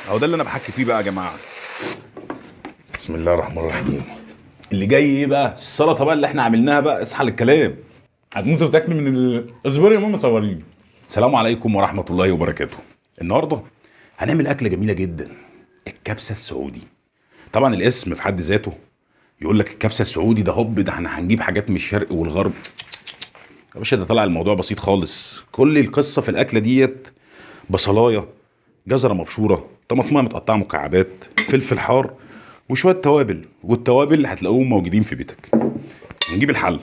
اهو ده اللي انا بحكي فيه بقى يا جماعة. بسم الله الرحمن الرحيم. اللي جاي ايه بقى؟ السلطة بقى اللي احنا عملناها بقى. اصحى للكلام، هتموت وتاكلي من اصبري يا ماما صوريني. السلام عليكم ورحمة الله وبركاته. النهارده هنعمل اكله جميلة جدا، الكبسه السعودي. طبعا الاسم في حد ذاته يقول لك الكبسه السعودي ده هوب، ده احنا هنجيب حاجات من الشرق والغرب. يا باشا ده طلع الموضوع بسيط خالص. كل القصة في الاكلة ديت بصلايه، جزرة مبشوره، طماطميه متقطعه مكعبات، فلفل حار، وشوية توابل. والتوابل هتلاقوهم موجودين في بيتك. نجيب الحلة،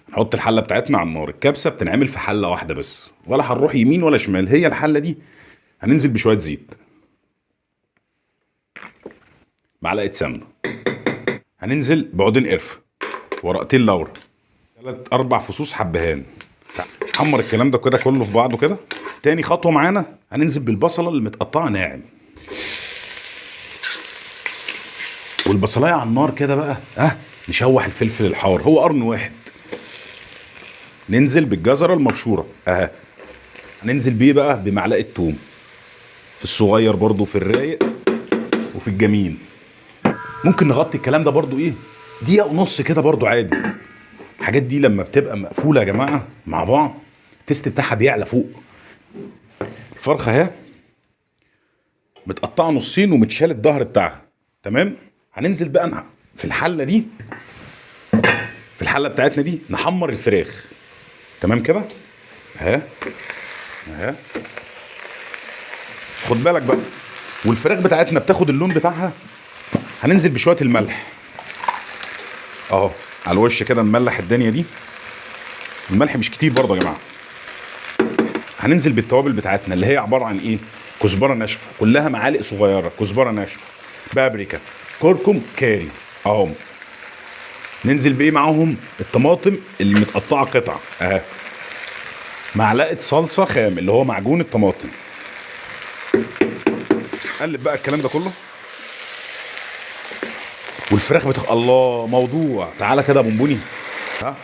نحط الحلة بتاعتنا على النار. الكبسه بتنعمل في حله واحدة بس، ولا هنروح يمين ولا شمال، هي الحلة دي. هننزل بشوية زيت، معلقه سمنه، هننزل بعودين قرفه، ورقتين لورا، 3 4 فصوص حبهان. حمر الكلام ده كده كله في بعضه كده. تاني خطوة معانا هننزل بالبصله اللي متقطعه ناعم، والبصلايه على النار كده بقى. نشوح الفلفل الحار، هو قرن واحد. ننزل بالجزره المبشوره هننزل بيه بقى بمعلقه توم، في الصغير برضو، في الرايق وفي الجميل. ممكن نغطي الكلام ده برضو ايه دقيقة ونص كده برضو عادي. الحاجات دي لما بتبقى مقفولة يا جماعة مع بعض ال taste بتاعها بيعلى فوق. الفرخه اهي متقطعه نصين ومتشال الظهر بتاعها، تمام. هننزل بقى في الحلة دي، في الحلة بتاعتنا دي نحمر الفراخ، تمام كده اهي اهي. خد بالك بقى، والفراخ بتاعتنا بتاخد اللون بتاعها. هننزل بشوية الملح اهو على الوش كده، نملح الدنيا دي. الملح مش كتير برضه يا جماعة. هننزل بالتوابل بتاعتنا اللي هي عبارة عن ايه؟ كزبره ناشفة، كلها معالق صغيرة، كزبره ناشفة، بابريكا، كركم، كاري اهو. ننزل بايه معاهم؟ الطماطم اللي متقطعه قطع اهي، معلقه صلصه خام اللي هو معجون الطماطم. قلب بقى الكلام ده كله، والفراخ الله موضوع. تعالى كده يا بونبوني، ها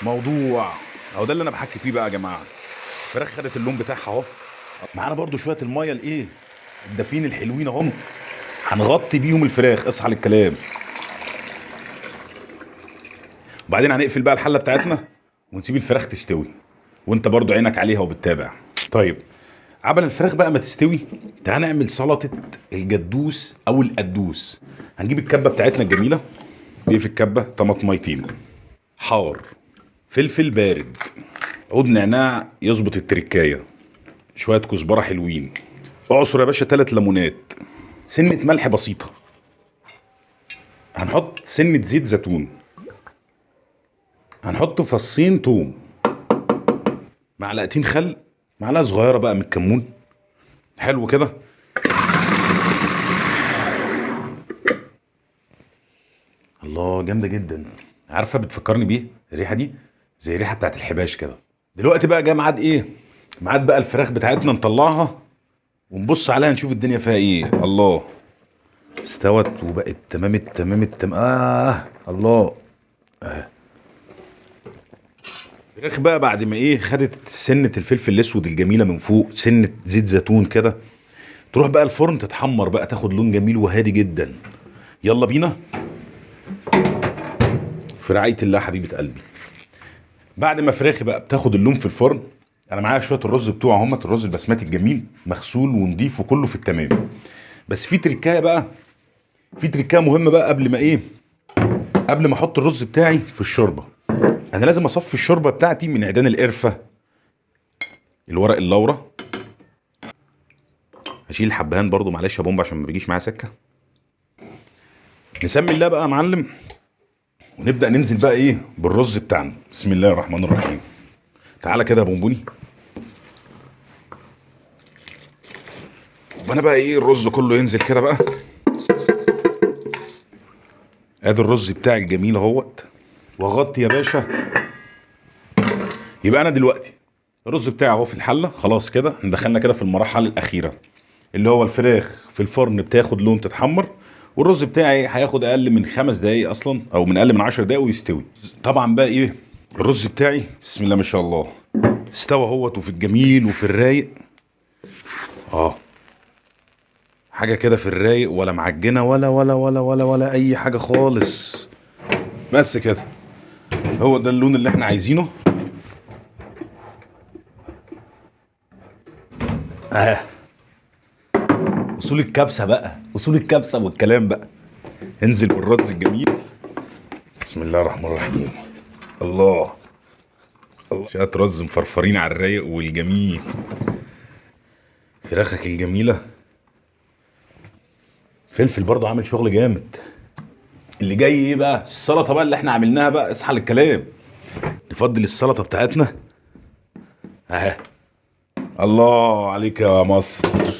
موضوع اهو ده اللي انا بحكي فيه بقى يا جماعة. الفراخ خدت اللون بتاعها اهو. معانا برضو شوية المية الايه الدافين الحلوين اهم، هنغطي بيهم الفراخ. اصحى للكلام. وبعدين هنقفل بقى الحلة بتاعتنا ونسيب الفراخ تستوي، وانت برضو عينك عليها وبتتابع. طيب عبل الفراخ بقى ما تستوي، تعال نعمل سلطة الجدوس او القدوس. هنجيب الكبه بتاعتنا الجميلة. ايه في الكبه؟ طماطميتين، حار، فلفل بارد، عود نعناع يظبط التركايه، شوية كزبره حلوين، اعصر يا باشا 3 ليمونات، سنة ملح بسيطة، هنحط سنة زيت زيتون، هنحط فصين توم، معلقتين خل، معلقه صغيرة بقى من الكمون. حلو كده. الله جامدة جدا. عارفه بتفكرني بيه الريحة دي؟ زي الريحة بتاعت الحباش كده. دلوقتي بقى جاي ميعاد ايه؟ ميعاد بقى الفراخ بتاعتنا نطلعها ونبص عليها نشوف الدنيا فيها ايه. الله استوت وبقت تمام التمام التمام. الله. الفراخ بقى بعد ما ايه خدت سنة الفلفل الاسود الجميلة من فوق، سنة زيت زيتون كده، تروح بقى الفرن تتحمر بقى، تاخد لون جميل وهادي جدا. يلا بينا في رعاية الله حبيبه قلبي. بعد ما فراخي بقى بتاخد اللون في الفرن، انا معايا شوية الرز بتوعه اهمت، الرز البسمتي الجميل مغسول ونضيف وكله في التمام. بس في تركايه بقى، في تركايه مهمة بقى قبل ما ايه، قبل ما احط الرز بتاعي في الشوربة. انا لازم اصفي الشوربة بتاعتي من عيدان القرفه، الورق اللورا، هشيل الحبهان برضو معلش يا بومب عشان ما بيجيش معايا سكة. نسمي الله بقى يا معلم، ونبدا ننزل بقى ايه بالرز بتاعنا. بسم الله الرحمن الرحيم. تعالى كده يا بونبوني. وانا بقى ايه الرز كله ينزل كده بقى. ادي الرز بتاعي الجميل اهوت، واغطي يا باشا. يبقى انا دلوقتي الرز بتاعي اهو في الحلة خلاص كده. دخلنا كده في المرحلة الاخيرة اللي هو الفراخ في الفرن بتاخد لون تتحمر، والرز بتاعي هياخد اقل من 5 دقايق اصلا، او من اقل من 10 دقايق ويستوي. طبعا بقى ايه الرز بتاعي بسم الله ما شاء الله استوى اهوت، وفي الجميل وفي الرايق. حاجة كده في الرايق، ولا معجنه ولا ولا ولا ولا ولا اي حاجة خالص. بس كده هو ده اللون اللي احنا عايزينه. اصول الكبسه بقى، اصول الكبسه والكلام بقى. انزل بالرز الجميل. بسم الله الرحمن الرحيم. الله الله، شوية رز مفرفرين على الرايق والجميل. فراخك الجميلة، فلفل برضه عامل شغل جامد. اللي جاي ايه بقى؟ السلطة بقى اللي احنا عملناها بقى. اصحى للكلام، نفضل السلطة بتاعتنا اهي. الله عليك يا مصر،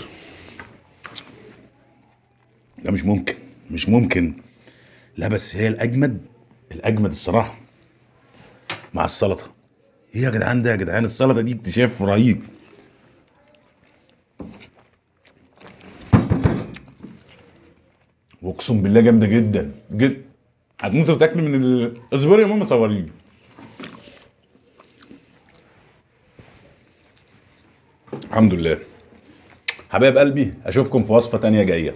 ده مش ممكن، مش ممكن. لا بس هي الاجمد، الاجمد الصراحة مع السلطة. ايه يا جدعان ده يا جدعان، السلطة دي اكتشاف رهيب. واقسم بالله جامدة جدا جدا. هتموت وتاكل من اصبري يا ماما صوريني. الحمد لله حبايب قلبي، اشوفكم في وصفه تانية جاية.